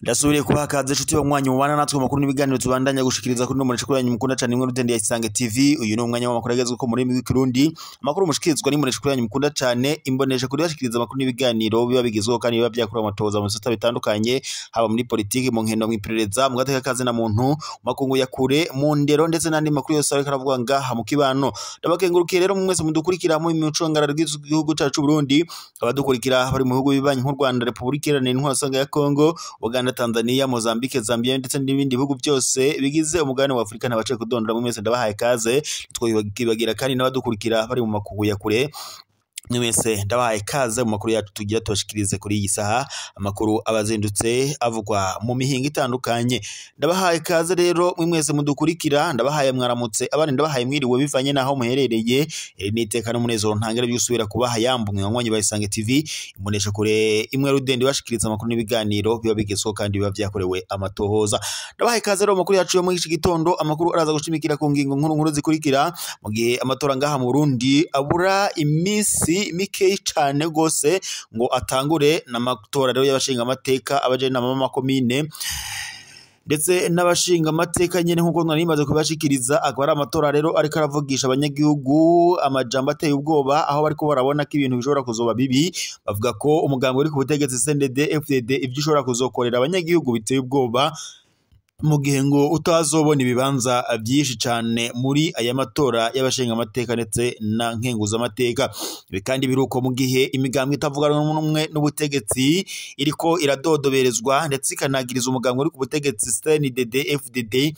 Ndasubiriye kubaha kaze nshuti banywanyi mubana natwe mu makuru n'ibiganiro tubandanya gushikiriza kuri nomero shikuru yanyu mukunda cyane imwe rudende ya Isange TV. Uyu ni umwanya w'amakuru agezweho mu rurimi rw'ikirundi, amakuru mushikirizwa n'imbonesha kuri yanyu mukunda cyane imbonesha kuri bashikiriza amakuru n'ibiganiro biba bigezweho kandi biba byakorewe amatohoza mu bisata bitandukanye, haba muri politiki, mu nkino, mu iperereza, mu gateka kazi na muntu, mu makungu ya kure, mu ndero ndetse n'andi makuru yose ariko aravugwa ngaha mu kibano. Ndabakengurukiye rero mwese mudukurikira mu micungararo y'igihugu cyacu Burundi, abadukurikira bari mu bihugu bibanyi nk'u Rwanda, Repubulika Iharanira Intwaro Rusange ya Kongo, Uganda, Tanzania, Mozambique, Zambia ndetse n'ibindi bihugu byose bigize umugabane wa Afrika. Ntabaciye kudondora, mwese ndabahaye kaze. Twibagira kandi n'abadukurikira bari mu makungu ya kure, mwese ndabahaye kaze mu makuru yacu tugira tubashikirize kuri iyi saha, amakuru abazindutse avugwa mu mihinga itandukanye. Ndabahaye kaze rero mwese mudukurikira, ndabahaye mwaramutse, abandi ndabahaye mwiriwe bivanye naho muherereye. Iri ni iteka n'umunezero ntangere by'usubira kubaha yambu mwanywanyi ba Isange TV, imbonesha kure imwe rudende bashikiriza amakuru n'ibiganiro biba bigezweho kandi biba byakorewe amatohoza. Ndabahaye kaze rero mu makuru yacu yo muri iki gitondo, amakuru araza gushimikira ku ngingo nkuru nkuru zikurikira. Mu gihe amatora ngaha mu Burundi abura iminsi mikeyi cane gose ngo atangure, n'amatora rero y'abashinga amateka, abajenama b'amakomine ndetse n'abashinga amateka nyene nkuko nari maze kubashikiriza, akaba ari amatora rero ariko aravugisha abanyagihugu amajambo ateye ubwoba, aho bariko barabona ko ibintu bishobora kuzoba bibi. Bavuga ko umugambi uri ku butegetsi CNDD FDD ivyo ushobora kuzokorera abanyagihugu biteye ubwoba, mu gihe ngo utazobona ibibanza byinshi cane muri aya matora y'abashinga amateka ndetse na nkenguzamateka. Ibi kandi biruko mu gihe imigambwe itavuga rumwe n'ubutegetsi iriko iradodoberezwa ndetse ikanagiriza umugambwe uri ku butegetsi CNDD FDD,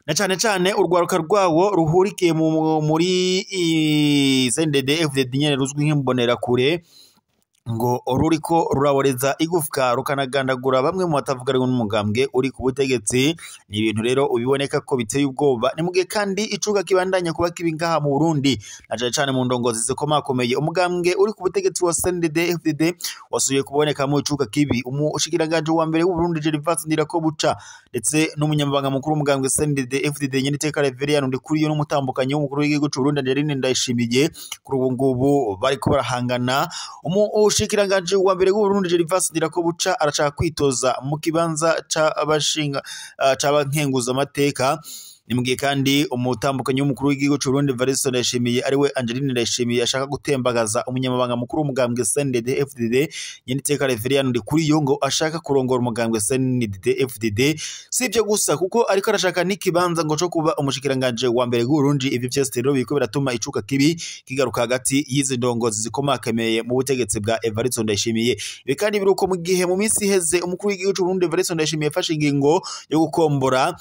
na cane cane urwaruka rwawo ruhurikiye muri CNDD FDD nyene ruzwi nk'imbonerakure, ngo ruriko ruraboreza igufwa rukanagandagura bamwe mu batavuga rumwe n'umugambwe uri ku butegetsi. Ni ibintu rero ubiboneka ko biteye ubwoba. Ni mugihe kandi icuka kibandanya kuba kibi ngaha mu Burundi, na cane cane mu ndongozi zikomakomeye. Umugambwe uri ku butegetsi wa CNDD FDD wasubiye kubonekamo icuka kibi. Umushikiranganji wa mbere w'u Burundi Gervais Ndirakobuca ndetse n'umunyamabanga mukuru w'umugambwe CNDD FDD Nyeniteka Reverien Ndikuriyo n'umutambukanyi w'umukuru w'igihugu c'u Burundi Angeline Ndayishimiye, kuri ubu ngubu bariko barahangana. Umushikiranganji wa mbere w'u Burundi Gervais Ndirakobuca arashaka kwitoza mu kibanza c'abashinga c'abankenguza amateka. Ni mugihe kandi umutambukanyi w'umukuru w'igihugu c'u Burundi Evariste Ndayishimiye ariwe Angeline Ndayishimiye ashaka gutembagaza umunyamabanga mukuru w'umugambwe CNDD FDD Nyeniteka Reverien Ndikuriyo, ngo ashaka kurongora umugambwe CNDD FDD. Si ibyo gusa kuko ariko arashaka n'ikibanza ngo co kuba umushikiranganji wa mbere w'u Burundi. Ivyo vyose rero biriko biratuma icuka kibi kigaruka hagati y'izi ndongozi zikomakomeye mu butegetsi bwa Evariste Ndayishimiye. Ibi kandi biruko mu gihe mu minsi iheze umukuru w'igihugu c'u Burundi Evariste Ndayishimiye yafashe ingingo yo gukombora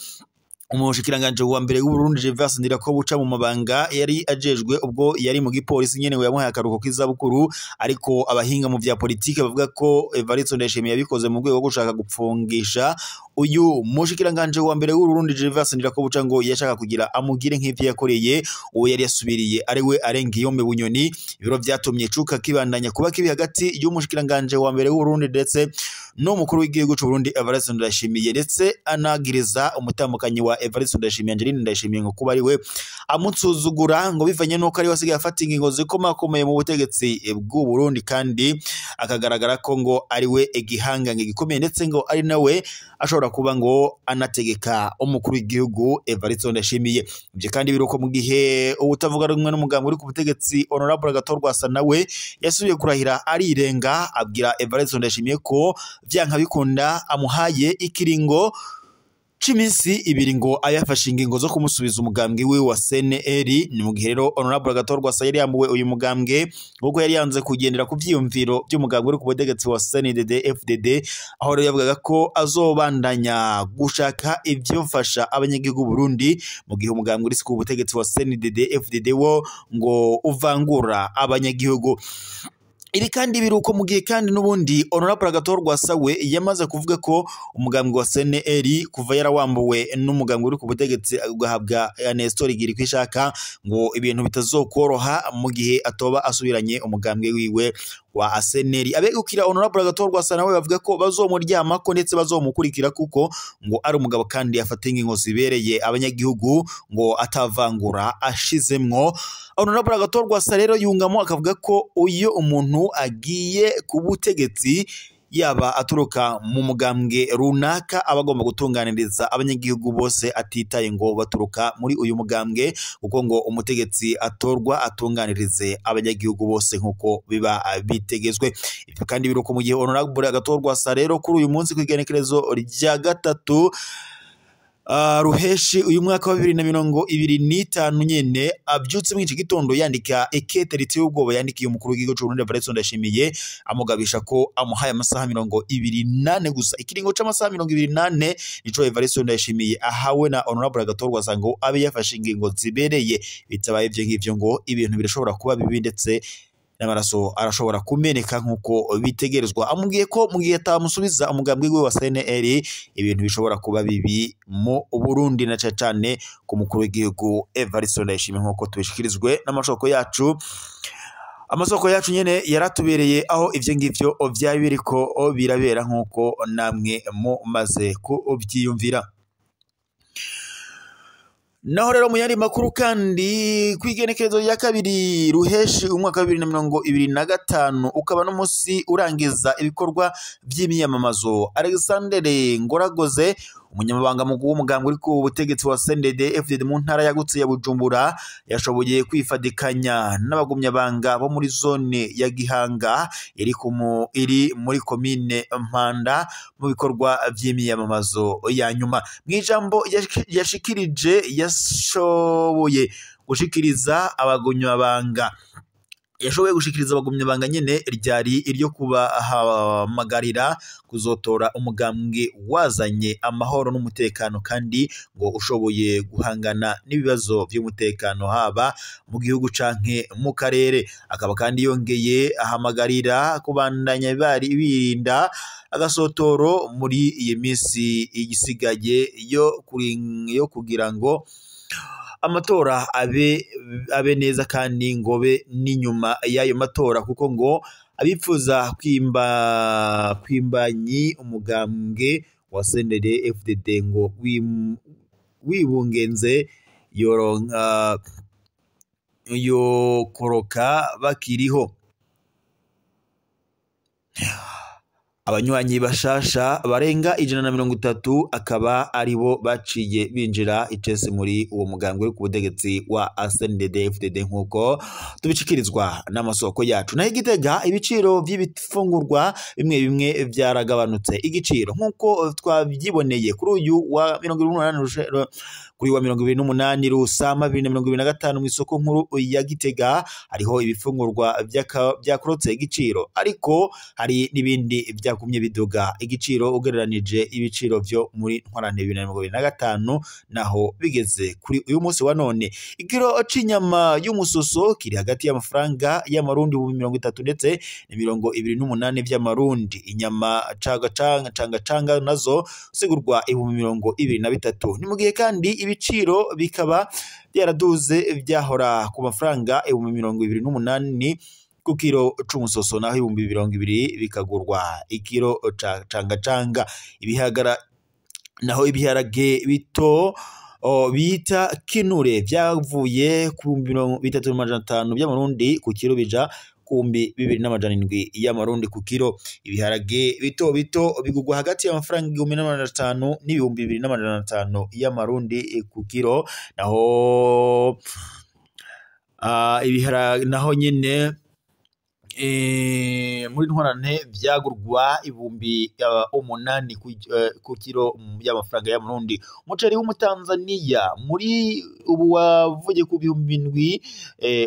umushikiranganji wa mbere w'u Burundi Gervais Ndirakobuca mu mabanga yari ajejwe ubwo yari mu gipolisi nyene, ngo yamuhaye akaruhuko k'izabukuru. Ariko abahinga mu vya politike bavuga ko Evariste Ndayishimiye yabikoze mu rwego rwo gushaka gupfungisha uyu mushikiranganji wa mbere w'u Burundi Gervais Ndirakobuca, ngo yashaka kugira amugire nk'ivyo yakoreye uwo yari yasubiriye ariwe Arengiyombe Bunyoni. Ibiro vyatumye icuka kibandanya kuba kibi hagati y'umushikiranganji wa mbere w'u Burundi ndetse n'umukuru w'igihugu c'u Burundi Evariste Ndayishimiye, ndetse anagiriza umutambukanyi wa Evariste Ndayishimiye Angeline Ndayishimiye ngo kuba ariwe amutsuzugura, ngo bivanye nuko ari we asigaye afata ingingo zikomakomeye mu butegetsi bw'u Burundi, kandi akagaragara ko ngo ariwe igihangange gikomeye ndetse ngo ari nawe ashobora kuba ngo anategeka umukuru w'igihugu Evariste Ndayishimiye. Ivyo kandi biruko mu gihe ubutavuga rumwe n'umugambwe uri ku butegetsi Honorable Agathon Rwasa nawe yasubiye kurahira arirenga, abwira Evariste Ndayishimiye ko vyanka bikunda amuhaye ikiringo c'iminsi ibiri ngo ayafashe ingingo zo kumusubiza umugambwe wiwe wa CNL. Ni mu gihe rero Honorable Agathon Rwasa yari yambuwe uyu mugambwe kuko yari yanze kugendera ku vyiyumviro vy'umugambwe uri ku butegetsi wa CNDD FDD, aho rero yavugaga ko azobandanya gushaka ivyofasha abanyagihugu Burundi, mu gihe umugambwe uri ku butegetsi wa CNDD FDD wo ngo uvangura abanyagihugu. Ibi kandi biruko mu gihe kandi n'ubundi Honorable Agathon Rwasa we yamaze kuvuga ko umugambwe wa CNL kuva yarawambuwe n'umugambwe uri ku butegetsi ugahabwa Nestor Igirikwishaka, ngo ibintu bitazokoroha mu gihe atoba asubiranye umugambwe wiwe wa ASNL. Abegukira Honorable Agathon Rwasa nawe bavuga ko bazomuryamako ndetse bazomukurikira kuko ngo ari umugabo kandi afata ingingo zibereye abanyagihugu ngo atavangura ashizemwo. Honorable Agathon Rwasa rero yungamo akavuga ko uyo umuntu agiye ku butegetsi yaba aturuka mu mugambwe runaka aba agomba gutunganiriza abanyagihugu bose atitaye ngo baturuka muri uyu mugambwe, kuko ngo umutegetsi atorwa atunganirize abanyagihugu bose nkuko biba bitegezwe. Ibyo kandi biruko mu gihe Honorable Agathon Rwasa rero kuri uyu munsi kw'igenekerezo rya 3 Ruheshi uyu mwaka wa 2025 nyene abyutse mw'iki gitondo yandika ekete riteye ubwoba yandikiye umukuru w'igihugu c'u Burundi Evariste Ndayishimiye amugabisha ko amuhaye amasaha 24 gusa. Ikiringo c'amasaha 24 nico Evariste Ndayishimiye ahawe na Honorable Agathon Rwasa ngo abe yafashe ingingo zibereye, bitabaye ivyo ngivyo ngo ibintu birashobora kuba bibi ndetse n'amaraso arashobora kumeneka nkuko bitegerezwa. Amubwiye ko mu gihe atamusubiza umugambwe we wa CNL ibintu bishobora kuba bibi mu Burundi na cane ku mukuru w'igihugu Evariste Ndayishimiye nkuko tubishikirizwe n'amasoko yacu. Amasoko yacu nyene yaratubereye aho ivyo ngivyo vyari biriko birabera nkuko namwe mumaze kuvyiyumvira. Naho rero mu yandi makuru kandi kwigenekerezo rya 2 Ruheshi umwaka wa 2025 ukaba n'umunsi urangiza ibikorwa vy'imyamamazo, Alexander Ngoragoze umunyamabanga mukuru w'umugambwe uri ku butegetsi wa CNDD-FDD mu ntara yagutse ya Bujumbura yashoboye kwifadikanya n'abagumyabanga bo muri zone ya Gihanga iri muri komine Mpanda mu bikorwa vy'imyamamazo ya nyuma. Mw'ijambo yashikirije yashoboye gushikiriza abagumyabanga nyene ryari iryo kubahamagarira kuzotora umugambwe wazanye amahoro n'umutekano kandi ngo ushoboye guhangana n'ibibazo by'umutekano haba mu gihugu canke mu karere. Akaba kandi yongeye ahamagarira kubandanya bari birinda agasotoro muri iyi minsi igisigaye yo kugira ngo amatora abe neza kandi ngobe n'inyuma y'ayo matora, kuko ngo abipfuza kwimbanyi umugambwe wa CNDD-FDD ngo wibungenze yoronka yokoroka bakiriho. Abanywanyi bashasha barenga 130 akaba aribo baciye binjira icese muri uwo mugambwe ku butegetsi wa CNDD-FDD nkuko tubicikirizwa n'amasoko yacu. Naho Igitega ibiciro by'ibifungurwa bimwe bimwe byaragabanutse igiciro nkuko twabyiboneye kuri uyu wa 28 kuri wa 28 Rusama 2025 mu isoko nkuru ya Gitega hariho ibifungurwa byakorotse igiciro, ariko hari n'ibindi byakumye biduga igiciro ugereranije ibiciro byo muri ntwarante 2025 naho bigeze kuri uyu munsi wa none. Ikiro c'inyama y'umusoso kiri hagati y'amafaranga y'amarundi 30 ndetse na 28 by'amarundi. Inyama canga canga nazo zigurwa 23. Ni mu gihe kandi ibiciro bikaba byaraduze byahora ku mafaranga 28 ku kiro c'umusoso, naho 20,000 bikagurwa ikiro canga canga. Ibihagara naho ibiharage bito bita kinure byavuye ku 3,500 by'amarundi ku kiro bija ku 2,700 y'amarundi ku kiro. Ibiharage bito bito bigurwa hagati y'amafaranga 1,500 n'ibihumbi 2,500 y'amarundi ku kiro, naho ibiharage naho nyine muri ntwarante byagurwa 8,000 ku kiro y'amafaranga y'amarundi. Umuceri w'umutanzania muri ubu wavuye ku 7,000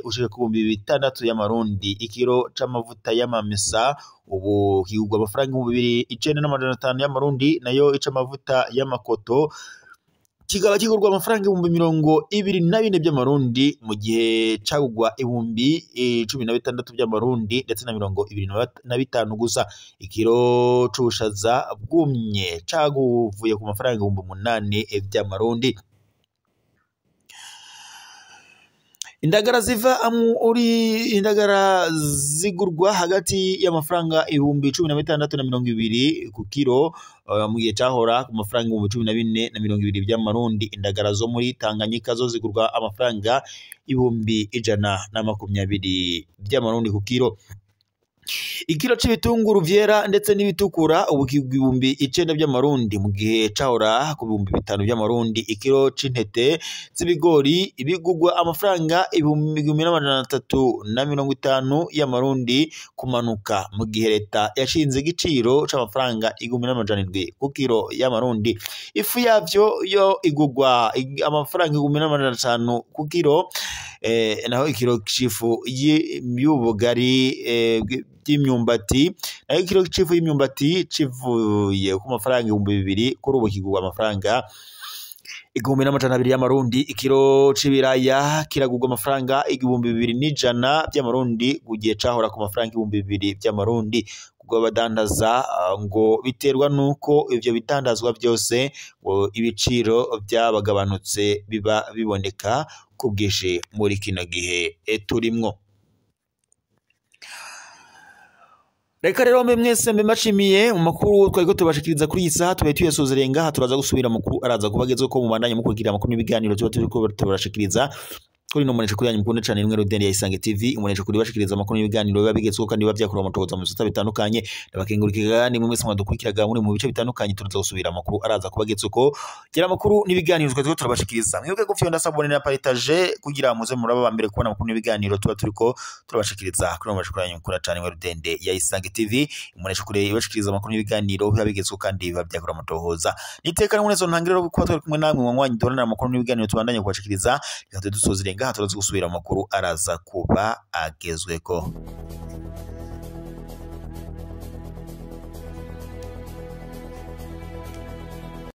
ushika ku 6,000 y'amarundi. Ikiro c'amavuta y'amamesa ubu kigurwa amafaranga 2,950 y'amarundi, nayo ic'amavuta y'amakoto kikaba kigurwa amafaranga 24,000 by'amarundi mu gihe cagurwa 16,000 by'amarundi ndetse na 25 gusa. Ikiro c'ubushaza bwumye caguvuye ku mafaranga 8,000 by'amarundi. Indagara ziva muri indagara zigurwa hagati y'amafaranga 16,000 na 20 ku kiro, mu gihe cahora ku mafaranga 14,000 na 20 by'amarundi. Indagara zo muri Tanganyika zo zigurwa amafaranga 120,000 by'amarundi ku kiro. Ikiro c'ibitunguru vyera ndetse n'ibitukura ubu kigwa 9,000 by'amarundi, mu gihe cahora ku 5,000 by'amarundi. Ikiro c'intete z'ibigori bigugwa amafaranga 1,350 y'amarundi kumanuka, mu gihe leta yashinze igiciro c'amafaranga 1,700 ku kiro y'amarundi. Ifu yavyo yo igugwa amafaranga 1,500 ku kiro, naho ikiro c'ifu y'ubugari by'imyumbati, naho ikiro c'ifu y'imyumbati civuye ku mafaranga 2,000 kuri ubu kigurwa amafaranga 1,200 y'amarundi. Ikiro c'ibiraya kiragurwa amafaranga 2,100 by'amarundi, mu gihe cahora ku mafaranga 2,000 by'amarundi. Ubwo abadandaza ngo biterwa nuko ivyo bitandazwa byose ngo ibiciro byabagabanutse biba biboneka ku bwinshi muri kino gihe turimwo. Reka rero mbe mwese mbe mbashimiye mu makuru twariko tubashikiriza kuri iyi saha, tubaye tuyasozereye ngaha. Turaza gusubira amakuru araza kubagezeko ko mubandanye mukurikira amakuru n'ibiganiro tuba turiko turabashikiriza kuri no munesha kuri yanyu mukunda cane rimwe Rudende ya Isange TV. Umunesha kuri bashikiriza amakuru n'ibiganiro biba bigezweho kandi biba vyakorewe amatohoza mu bisata bitandukanye. Ndabakengurukira kandi mwe mwese mwadukurikiraga muri mu bice bitandukanye. Turaza gusubira amakuru araza kubagezeko gira amakuru n'ibiganiro twariko turabashikiriza. Mwibuke gufyonda s'abonner na partager kugira muze muraba ba mbere kubona amakuru n'ibiganiro tuba turiko turabashikiriza kuri munesha kuri yanyu mukunda cane rimwe Rudende ya Isange TV. Umunesha kuri bashikiriza amakuru n'ibiganiro biba bigezweho kandi biba vyakorewe amatohoza. Niteka n'umunezero ntangiriro kuba twari kumwe namwe mwanywanyi duhorana amakuru n'ibiganiro tubandanye kubashikiriza. Reka dusozere ngaha, turaza gusubira amakuru araza kuba agezweko.